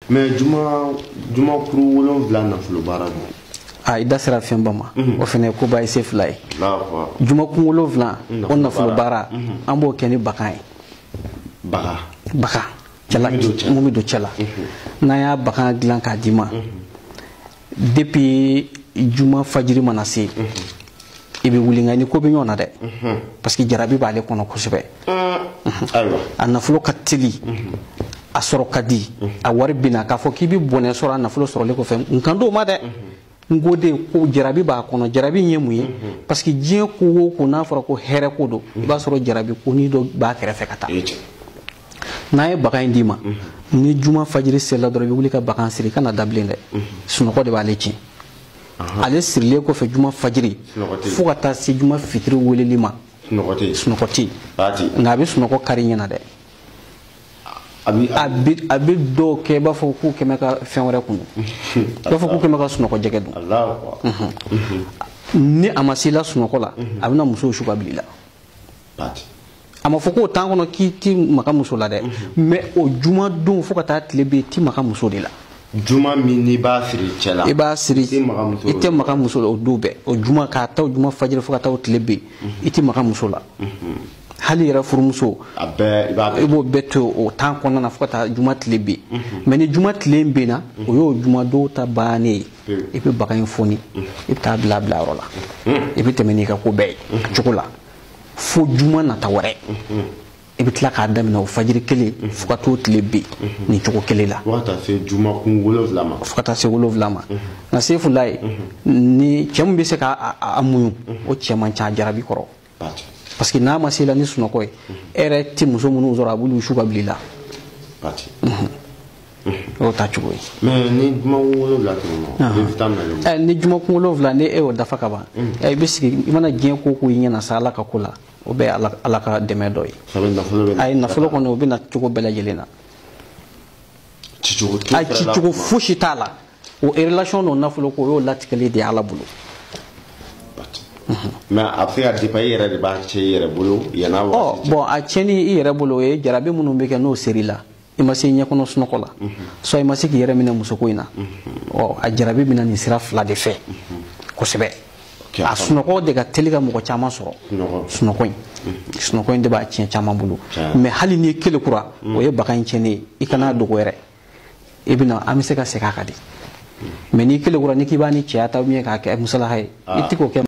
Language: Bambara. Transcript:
Mais juma kuru 7 nafolo baara don. A i da sera fɛnba ma. O fana ye koba ye se fila ye. Juma kun 7 o nafolo baara an b'o kɛ ni bagan ye. Bagan. Cɛla mun bɛ don cɛ la. N'an y'a bagan dilan k'a d'i ma. Depuis juma fajiri mana se. I bɛ wuli nka ni ko bɛ ɲɔgɔn na dɛ. Parce que jarabi b'ale kɔnɔ kosɛbɛ. A nafolo ka teli. A sɔrɔ ka di. A wari bɛ na k'a fɔ k'i bɛ bɔnɛ sɔrɔ a nafolo sɔrɔlen kɔfɛ n kan t'o ma dɛ. N ko de ko jarabi b'a kɔnɔ. Jarabi in ye mun ye? Parce que diɲɛ ko o ko n'a fɔra ko hɛrɛ ko don, i b'a sɔrɔ jarabi ko ni dɔ b'a kɛrɛfɛ ka taa. N'an ye bagan in d'i ma, ni juma fajiri sela dɔrɔn i bɛ wuli ka bagan siri, i kana da bilen dɛ. Sunɔgɔ de b'ale tiɲɛ. Ale sirilen kɔfɛ juma fajiri fo ka taa se juma fitiri weleli ma, sunɔgɔ tɛ yen. Nka a bɛ sunɔgɔ kari ɲɛna dɛ. A bɛ dɔw kɛ i b'a fɔ k'u kɛmɛ ka fɛn wɛrɛ kun, i b'a fɔ k'u kɛmɛ ka sunɔgɔ jɛgɛ dun. Ni a ma se i la sunɔgɔ la, a bɛna musow su ka bila i la. A ma fɔ k'o temps kɔnɔ k'i ti maga muso la dɛ, mais o juma don fo ka taa tile bɛ i ti maga muso de la. Juma min n'i b'a siri cɛ la, i b'a siri, i tɛ maga muso la o don bɛɛ. O juma k'a ta o juma fajiri fo ka taa o tile bɛ i ti maga muso la. Hali yɛrɛ furumuso i b'o bɛɛ to o temps kɔnɔna na fo ka taa juma tile bɛ. Mais ni juma tile benna, o y'o juma don ta bannen ye. I bɛ bagan in foni, i bɛ taa bila bilayɔrɔ la, i bɛ tɛmɛ n'i ka ko bɛɛ ye a cogo la fo juma nata wɛrɛ. I bɛ tila k'a daminɛ o fajiri kelen fo ka t'o tile ben nin cogo kelen la. Fo ka taa se juma kun 7 ma. Fo ka taa se 7 ma. Nka Sefulayi, ni cɛ min bɛ se k'a muɲu, o cɛ man ca jarabi kɔrɔ. Parce que n'a ma se la ni sunɔgɔ ye, e yɛrɛ tɛ muso minnu sɔrɔ, a b'olu su ka bila i la. O y'o ta cogo ye. Mais ni juma kun 7 tɛmɛna, ni juma kun 7 ni e y'o dafa ka ban, i bɛ sigi, i mana diɲɛ ko ko i ɲɛna sa Ala ka ko la, o bɛɛ ye Ala ka dɛmɛ dɔ ye. Ayi, nafolo kɔni o bɛ na cogo bɛɛ lajɛlen na. Cicogo fosi t'a la. O relation n'o nafolo ko o y'o latigɛli de ye Ala bolo. Mais a bɛ se ka dépend i yɛrɛ de b'a cɛ i yɛrɛ bolo yann'a waati cɛ. Bon, a tiɲɛni i yɛrɛ bolo, o ye jarabi minnu bɛ kɛ n'o ser'i la. I ma se ɲɛkɔnɔ sunɔgɔ la, soit i ma se k'i yɛrɛ minɛ musoko in na. Ɔ a jarabi bɛ na nin sira fila de fɛ kosɛbɛ. A sunɔgɔ de ka teli ka mɔgɔ caman sɔrɔ. Sunɔgɔ in. Sunɔgɔ in de b'a tiɲɛ caman bolo. Mais hali n'i ye kele kura, o ye bagan in tiɲɛnen ye. I kana dogo yɛrɛ. I bɛna an bɛ se ka segin a kan de. Mais n'i kele kura, n'i k'i b'a ni cɛya ta ou bien k'a kɛ musalaha ye, i tɛ k'o kɛ.